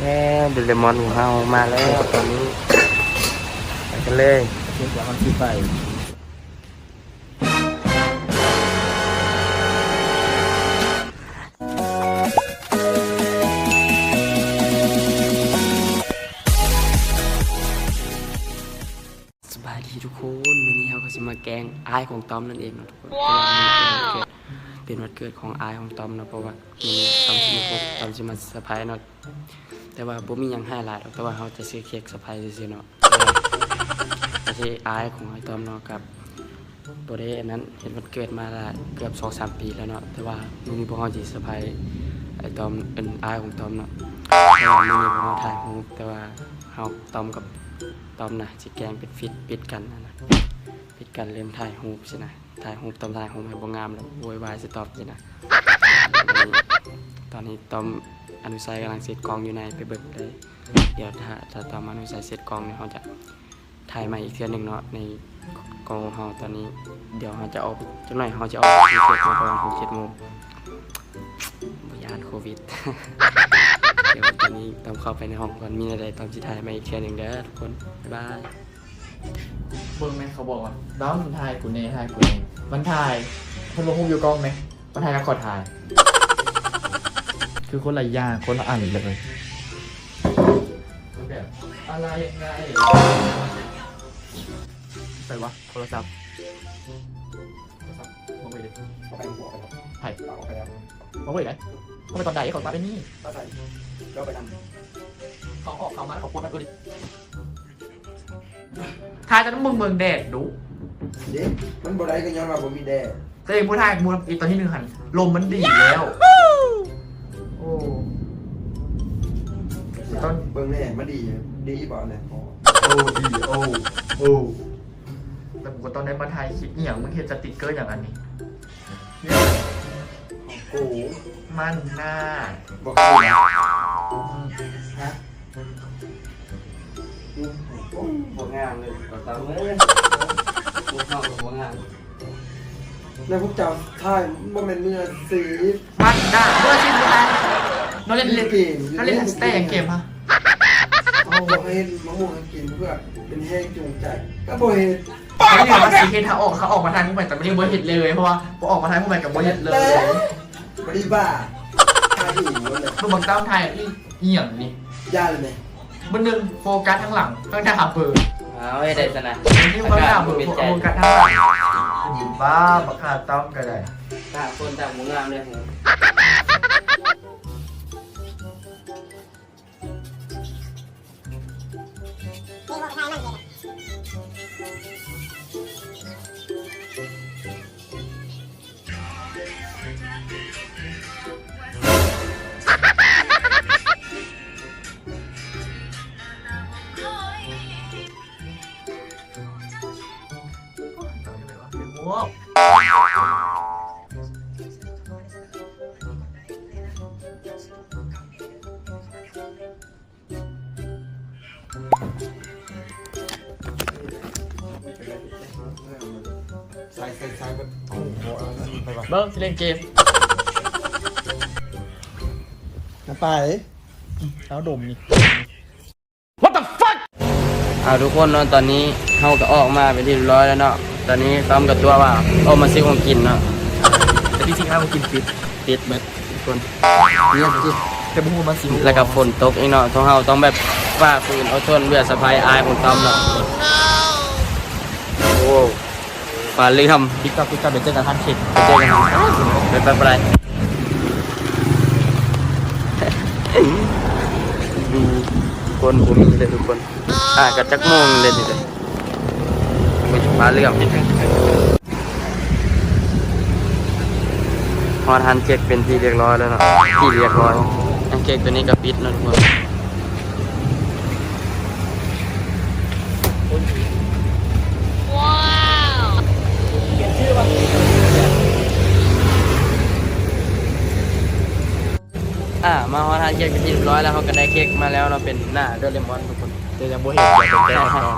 ແລ້ວໂດເຣມອນຂອງເຮົາມາແລ້ວຕອນນີ້ ໄປກັນເລີຍ. ສະບາຍດີທຸກຄົນ, ມື້ນີ້ເຮົາກໍຊິມາແກງອ້າຍຂອງຕ້ອມນັ້ນເອງເນາະທຸກຄົນ. ເພາະວ່າມື້ນີ້ເປັນວັນເກີດ, ເປັນວັນເກີດຂອງອ້າຍຂອງຕ້ອມເນາະ, ເພາະວ່າມື້ນີ້ຕ້ອມຊິມາພົບ, ຕ້ອມຊິມາເຊີໄພຣສ໌ເນາະ. ແຕ່ວ່າບໍ່ມີຫຍັງໃຫ້ຫຼາຍດອກ, ແຕ່ວ່າເຮົາຈະຊື້ເຄ້ກເຊີໄພຣສ໌ຊື່ໆເນາະ. ແຕ່ວ່າ ໂອເຄ, ອ້າຍຂອງອ້າຍຕ້ອມເນາະ ກັບ ບໍ່ໄດ້ອັນນັ້ນ, ເຮັດວັນເກີດມາໄດ້ເກືອບສອງສາມປີແລ້ວເນາະ, ແຕ່ວ່າມື້ນີ້ພວກເຮົາຊິເຊີໄພຣສ໌ອ້າຍຕ້ອມ, ເອີ້ນ ອ້າຍຂອງຕ້ອມເນາະ. ແຕ່ວ່າມື້ນີ້ພວກເຮົາຖ່າຍຮູບ, ແຕ່ວ່າເຮົາ ຕ້ອມກັບ ຕ້ອມນະ ຊິແກງເປັນຟິດປິດກັນຫັ້ນນະ, ປິດກັນເລີ່ມຖ່າຍຮູບຊີ້ນະ, ຖ່າຍຮູບ ຕ້ອມຖ່າຍຮູບໃຫ້ບໍ່ງາມແລ້ວໂວຍວາຍໃສ່ຕ້ອມຊີ້ນະ. ຕອນນີ້ ຕອນນີ້ຕ້ອມ ອະນຸໄຊກຳລັງເຊັດກ້ອງຢູ່ໃນ, ໄປເບິ່ງເລີຍ. ດຽວຖ້າ ຖ້າຕ້ອມ ອະນຸໄຊເຊັດກ້ອງນີ້ ເຮົາຈະ ຖ່າຍໃໝ່ອີກເທື່ອໜຶ່ງເນາະ ໃນກ້ອງຂອງເຮົາຕອນນີ້. ດຽວເຮົາຈະອອກ ຈັກໜ້ອຍເຮົາຈະອອກໄປເກັບເງິນປະມານຫົກເຈັດໂມງ, ບໍ່ຢ້ານໂຄວິດ. ດຽວຕອນນີ້ຕ້ອງເຂົ້າໄປໃນຫ້ອງກ່ອນ, ມີແນວໃດຕ້ອງຊິຖ່າຍໃໝ່ອີກເທື່ອໜຶ່ງເດີທຸກຄົນ, ບາຍບາຍ. ເບິ່ງແມ່ນເຂົາບອກວ່າ ດຳ ຖ່າຍກູແດ່ ຖ່າຍກູແດ່, ມັນຖ່າຍ ເພິ່ນລົງຮູບຢູ່ກ້ອງແມ່ ມັນຖ່າຍແລ້ວຂໍຖ່າຍ ຄືຄົນລະຢ່າງ ຄົນລະອັນເລີຍ. ແບບ ອະໄລຍັງໄງ? ໃສ່ວະ ໂທລະສັບ ໂທລະສັບ ເອົາໄປເລີຍ ເອົາໄປ ໃຜ ເອົາໄປແລ້ວ ເອົາໄປໄດ້ ເອົາໄປຕອນໃດ? ເຂົາມາເປັນນີ້ ຕອນໃດ? ເອົາໄປນຳ ເຂົາອອກ ເຂົາມາ ເຂົາໂພສມາ ເອີ ຖ່າຍຕອນເບິ່ງ ເບິ່ງແດດດຸເດ້. ມັນບໍ່ໄດ້ກໍຍ້ອນວ່າບໍ່ມີແດດ. ຕົວເອງບໍ່ຖ່າຍໝູ່ອີກຕອນທີໜຶ່ງຫັ້ນ ລົມມັນດີແລ້ວ. ໂອ້ ຕອນເບິ່ງແດ່ ມັນດີ ດີບໍ່ແດ່? ໂອ້ ດີ ໂອ້ ໂອ້ ແລ້ວກູກໍຕ້ອງໄດ້ມາຖ່າຍຄລິບອີ່ຫຍັງ? ມຶງເຮັດສະຕິກເກີຫຍັງອັນນີ້? ຂອງກູ ມັນໜ້າ ບໍ່ຄືນະ ຮະ? ໂອ້ຍ ບໍ່ງາມເລີຍ ບໍ່ຕ້ອງເລີຍ ພວກເຮົາກໍບໍ່ງາມ. ແລ້ວພວກເຈົ້າຖ່າຍບໍ່ແມ່ນມືອາຊີບ ມັນໜ້າ ມືອາຊີບຢູ່ໃສ? ນ້ອງເຫຼັ້ນ ນ້ອງເຫຼັ້ນສະແຕນເກມຮະ? ເອົາ ບອກໃຫ້ເຮັດມະມ່ວງໃຫ້ກິນເພື່ອເປັນແຮງຈູງໃຈ ກໍບໍ່ເຮັດ. ເຂົາເຮັດ ເຂົາອອກ ເຂົາອອກມາຖ່າຍຮູບໃໝ່ ແຕ່ມັນຍັງບໍ່ເຮັດເລີຍ ເພາະວ່າບໍ່ອອກມາຖ່າຍຮູບໃໝ່ກໍບໍ່ເຮັດເລີຍ. ບໍ່ໄດ້ບ້າ ຖ່າຍອີ່ຫຍັງນັ້ນແຫຼະ ເບິ່ງບັກຕ້ອມຖ່າຍອີ່ຫຍັງນີ້ ຢ່າເລີຍແມະ. ເບິ່ງໜຶ່ງ ໂຟກັສທາງຫຼັງ ທາງໜ້າຫາເບີ ເອົາໃຫ້ໄດ້ຊັ້ນນະ ນີ້ເບິ່ງໜ້າເບີ ໂຟກັສທາງຫຼັງ ບ້າ ບັກຂ້າຕ້ອມກໍໄດ້ ຕ່າງຄົນຕ່າງບໍ່ງາມເລີຍ. ໃສ່ ໃສ່ ໃສ່ ເບິ່ງຊິເຫຼັ້ນເກມ ໄປ ເອົາດົມນີ້. What the fuck? ເອົາ ທຸກຄົນເນາະ ຕອນນີ້ເຮົາກໍອອກມາເປັນທີ່ຮຽບຮ້ອຍແລ້ວເນາະ. ຕອນນີ້ຕ້ອມກໍຕົວະວ່າອອກມາຊື້ຂອງກິນເນາະ ແຕ່ທີ່ຈິງເຮົາກິນປິດ ປິດເບິດທຸກຄົນ ແຕ່ບໍ່ຮູ້ວ່າມັນຊິ ແລ້ວກໍຝົນຕົກອີກເນາະ. ພວກເຮົາຕ້ອງແບບຝ່າຝືນອົດທົນເພື່ອເຊີໄພຣສ໌ອ້າຍຂອງຕ້ອມເນາະ. ໂອ້ ຟ້າເຫຼື້ອມ ປິດກ່ອນ ປິດກ່ອນ ໄປເຈີກັນຮ້ານເຄັກ ໄປເຈີກັນ ໄປ ໄປ ໄປ. ຢູ່ຄົນບໍ່ມີເລີຍທຸກຄົນ ອ່າ ກະຈັກໂມງເລີຍນີ້ເດ້ ມີແຕ່ຟ້າເຫຼື້ອມ. ຮອດຮ້ານເຄັກເປັນທີ່ຮຽບຮ້ອຍແລ້ວເນາະ ທີ່ຮຽບຮ້ອຍ ຮ້ານເຄັກຕົວນີ້ກໍປິດເນາະທຸກຄົນ. ອ່າ ມາຮອດຮ້ານເຄັກເປັນທີ່ຮຽບຮ້ອຍແລ້ວ ເຮົາກໍໄດ້ເຄັກມາແລ້ວເນາະ ເປັນໜ້າໂດເຣມອນທຸກຄົນ ແຕ່ຍັງບໍ່ເຫັນ ດຽວໄປແກະໃຫ້ກ່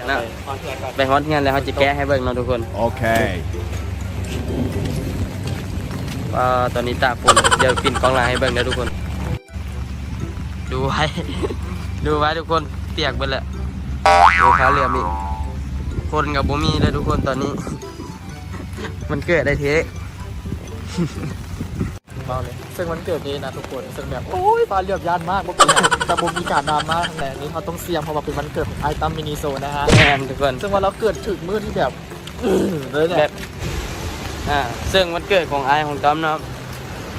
ອນ ນະ ໄປຮອດເຮືອນແລ້ວເຮົາຈະແກະໃຫ້ເບິ່ງເນາະທຸກຄົນ. ໂອເຄ ອ່າ ຕອນນີ້ຕາກຝົນ ດຽວປິ່ນກ້ອງຫຼັງໃຫ້ເບິ່ງເດີທຸກຄົນ. ໂ ດູໄວ້ ດູໄວ້ທຸກຄົນ ປຽກເບິດແລ້ວ. ໂອ້ ຜ້າເຫຼືອມອີກ ຄົນກໍບໍ່ມີເລີຍທຸກຄົນຕອນນີ້ ມັນເກີດໄດ້ເທ ເວົ້າເລີຍ ເຊິ່ງວັນເກີດເດ້ນະທຸກຄົນ ເຊິ່ງແບບ ໂອ້ຍ ຟ້າເຫຼືອມ ຢ້ານມາກ ບໍ່ເປັນຫຍັງ ແຕ່ບໍ່ມີການດຣາມາແຫຼະ ນີ້ເຮົາຕ້ອງສ່ຽງ ເພາະວ່າເປັນວັນເກີດຂອງອ້າຍຕັ້ມ ມິນິໂຊ ນະຮະ. ແມ່ນທຸກຄົນ ເຊິ່ງວ່າລາວເກີດຖືກມື້ທີ່ແບບ ເລີຍແຫຼະ ແບບ ອ່າ ເຊິ່ງວັນເກີດຂອງອ້າຍຂອງຕ້ອມເນາະ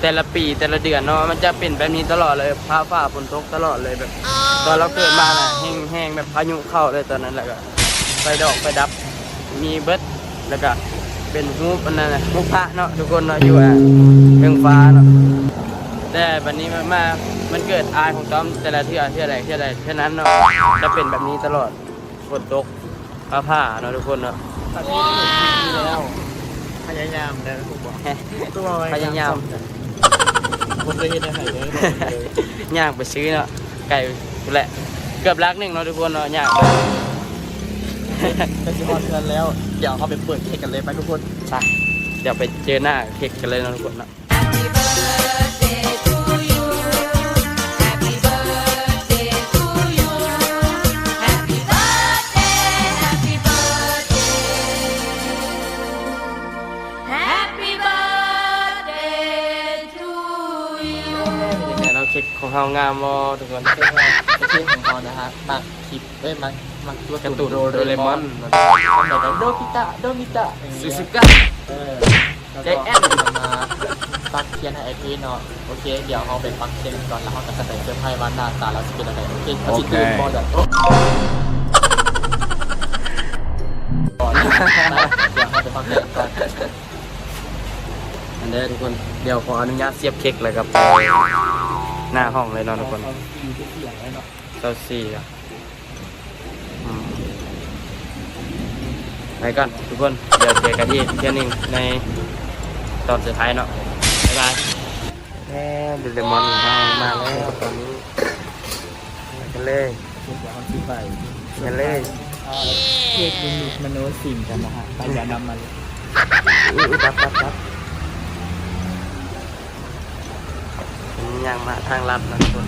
ແຕ່ລະປີແຕ່ລະເດືອນເນາະ ມັນຈະເປັນແບບນີ້ຕະຫຼອດເລີຍ ຟ້າຝາຝົນຕົກຕະຫຼອດເລີຍ ແບບຕອນລາວເກີດມານະ ແຮງ ແຮງແບບພາຍຸເຂົ້າເລີຍຕອນນັ້ນ ແລ້ວກໍໄຟດອກໄຟດັບມີເບິດ ແລ້ວກໍເປັນຮູບອັນນັ້ນນະ ຮູບພະເນາະທຸກຄົນເນາະ ຢູ່ ອ່າ ເທິງຟ້າເນາະ. ແຕ່ບັດນີ້ມາ ມາ ມັນເກີດອ້າຍຂອງຕ້ອມແຕ່ລະເທື່ອ ເທື່ອໃດ ເທື່ອໃດ ເທື່ອນັ້ນເນາະ ຈະເປັນແບບນີ້ຕະຫຼອດ ຝົນຕົກ ຟ້າຜ່າເນາະທຸກຄົນເນາະ. ປະເທດອື່ນມີແລ້ວ ພະຍາຍາມໄດ້ ພະຍາຍາມ ບໍ່ເຄີຍເຮັດໃຫ້ໃຜເລີຍ ຍ່າງໄປຊື້ເນາະ ໄກພຸ້ນແຫຼະ ເກືອບຫຼັກໜຶ່ງເນາະທຸກຄົນເນາະ ຍ່າງໄປ ໃກ້ຊິຮອດເຮືອນແລ້ວ ດຽວເຮົາໄປເປີດເຄັກກັນເລີຍ ໄປທຸກຄົນ ໄປ ດຽວໄປເຈີໜ້າເຄັກກັນເລີຍເນາະທຸກຄົນເນາະ. Happy birthday to you. Happy birthday to you. Happy birthday, happy birthday. Happy birthday to you. ເນາະ ເຄັກຂອງເຮົາງາມບໍ່ທຸກຄົນ? ເຄັກຂອງເຮົານະຮະ ມັກຄລິບ ເອີຍ ມັກ ມັກຕົວກາຕູນໂດເຣມອນ ໂດເຣມອນ ໂດບິຕະ ໂດບິຕະ ຊູຊູກະ ເອີ ແລ້ວກໍ ເອົາມາປັກທຽນໃຫ້ອ້າຍເພເນາະ. ໂອເຄ ດຽວເຮົາໄປປັກທຽນກັນກ່ອນ ແລ້ວເຮົາກໍຈະໄປເຊີໄພວ່າໜ້າຕາລາວຊິເປັນແນວໃດ. ໂອເຄ ໂອເຄ ເຮົາຊິຕື່ນບໍ່ດອກ ໂອ້ ດຽວເຮົາໄປປັກທຽນກັນກ່ອນ ອັນເດີທຸກຄົນ. ດຽວຂໍອະນຸຍາດສຽບເຄັກ ແລ້ວກໍໄປໜ້າຫ້ອງເລີຍເນາະທຸກຄົນ. ຊາວສີ່ແລ້ວເນາະ ຊາວສີ່ແລ້ວ. ອືມ ໄປກ່ອນທຸກຄົນ ດຽວເຈີກັນອີກເທື່ອໜຶ່ງໃນຕອນສຸດທ້າຍເນາະ ບາຍບາຍ. ແລ້ວ ໂດເຣມອນຂອງເຮົາມາແລ້ວຕອນນີ້ ໄປກັນເລີຍ ເຮັດຫຍັງເຮົາຊິໄປ ໄປກັນເລີຍ ເຮັດນິມິດມະໂນສິງກັນນະຮະ ໄປ ດຽວນຳມາເລີຍ. ອຸ້ຍ ດັບ ດັບ ດັບ. ເປັນຫຍັງມາທາງລັດນະທຸກຄົນ.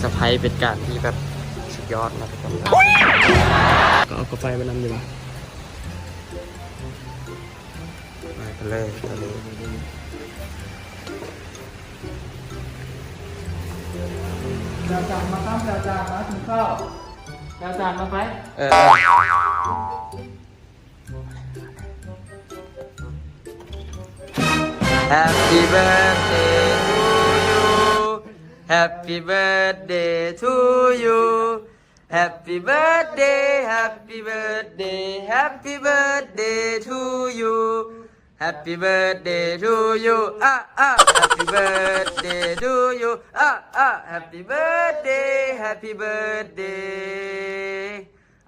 ສະໄພເປັນການທີ່ແບບສຸດຍອດນະທຸກຄົນ. ກໍເອົາກາໄຟມານຳຢູ່ ມາກັນເລີຍຕອນນີ້. ແຈວຈານມາຕຳ ແຈວຈານມາກິນເຂົ້າ ແຈວຈານມາໄປ. ເອີ ເອີ. Happy birthday to you. Happy birthday to you. Happy birthday, happy birthday, happy birthday to you. Happy birthday to you. ອະ ອະ Happy birthday to you. ອະ ອະ Happy birthday, happy birthday.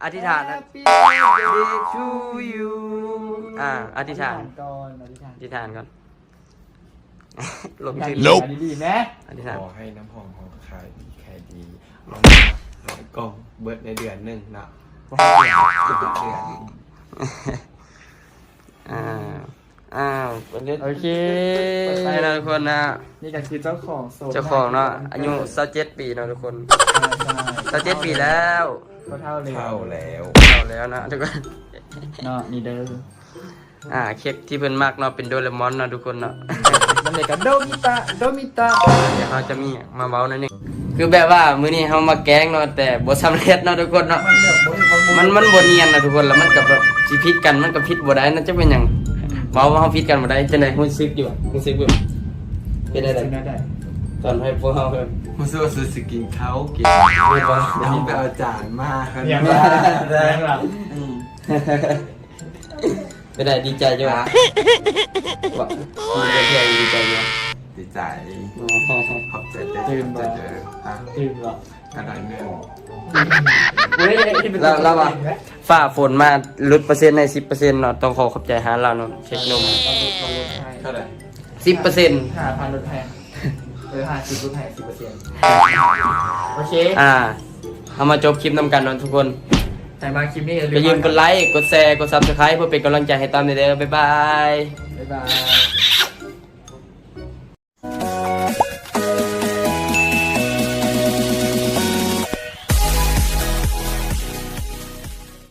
ອະທິຖານນະ Happy birthday to you. ອາ ອະທິຖານ ອະທິຖານກ່ອນ ອະທິຖານກ່ອນ ລົງທຶນ ດີໆນະ ອະທິຖານ ຂໍໃຫ້ນ້ຳຫອມເຮົາຂາຍດີຂາຍດີ ເອົາມາຮ້ອຍກ່ອງ ເບິດໃນເດືອນໜຶ່ງເນາະ ເດືອນ ເດືອນ. ອ່າ ອ້າວ ໂອເຄ ໄປແລ້ວທຸກຄົນນະ. ນີ້ກໍຄືເຈົ້າຂອງໂຊນ ເຈົ້າຂອງເນາະ ອາຍຸຊາວເຈັດປີເນາະທຸກຄົນ. ອ່າ ຊາວເຈັດປີແລ້ວ ກໍເຖົ້າແລ້ວ ເຖົ້າແລ້ວ ເຖົ້າແລ້ວເນາະທຸກຄົນເນາະ. ນີ້ເດີ ອ່າ ເຄັກທີ່ເພິ່ນມັກເນາະ ເປັນໂດເຣມອນເນາະທຸກຄົນເນາະ. ມັນເລີຍກໍໂດມິຕະ ໂດມິຕະ. ດຽວເຮົາຈະມີມາເວົ້າໜ້ອຍໜຶ່ງ ຄືແບບວ່າມື້ນີ້ເຮົາມາແກ້ງເນາະ ແຕ່ບໍ່ສຳເລັດເນາະທຸກຄົນເນາະ. ມັນ ມັນບໍ່ນຽນນະທຸກຄົນ ແລ້ວມັນກໍແບບຊິຜິດກັນ ມັນກໍຜິດບໍ່ໄດ້ນະ ຈັກເປັນຫຍັງ. ເວົ້າວ່າເຮົາຜິດກັນບໍ່ໄດ້ ຈັ່ງໃດ ຮູ້ສຶກຢູ່ ຮູ້ສຶກຢູ່ ເປັນຈັ່ງໃດ ຕອນໃຫ້ພວກເຮົາ ຮູ້ສຶກວ່າຊິກິນເຂົ້າ ກິນ ເຫັນບໍ່ ຕ້ອງໄປເອົາຈານມາ ເຫັນບໍ່ ອືມ. ເປັນໃດ ດີໃຈຢູ່ຫວາ? ບໍ່ ດີໃຈຢູ່ຫວາ? ດີໃຈ ອໍ ຂອບໃຈເດີ ຂອບໃຈເດີ. ຕື່ມບໍ່? ກະໄດ້ເງິນ ເອີຍ ລາວ ລາວວ່າ ຟ້າຝົນມາຫຼຸດເປີເຊັນໃຫ້ສິບເປີເຊັນເນາະ. ຕ້ອງຂໍຂອບໃຈຮ້ານລາວເນາະ ເຄັກນົມ ເທົ່າໃດ? ສິບເປີເຊັນ ຫ້າພັນ ຫຼຸດໃຫ້ ເອີ ຫ້າສິບ ຫຼຸດໃຫ້ສິບເປີເຊັນ. ໂອເຄ ອ່າ ເຮົາມາຈົບຄລິບນຳກັນເນາະທຸກຄົນ. ໃຜມັກຄລິບນີ້ ຢ່າລືມກົດໄລ ກົດແຊ ກົດ Subscribe ເພື່ອເປັນກຳລັງໃຈໃຫ້ຕ້ອມແດ່ເດີ. ບາຍບາຍ ບາຍບາຍ.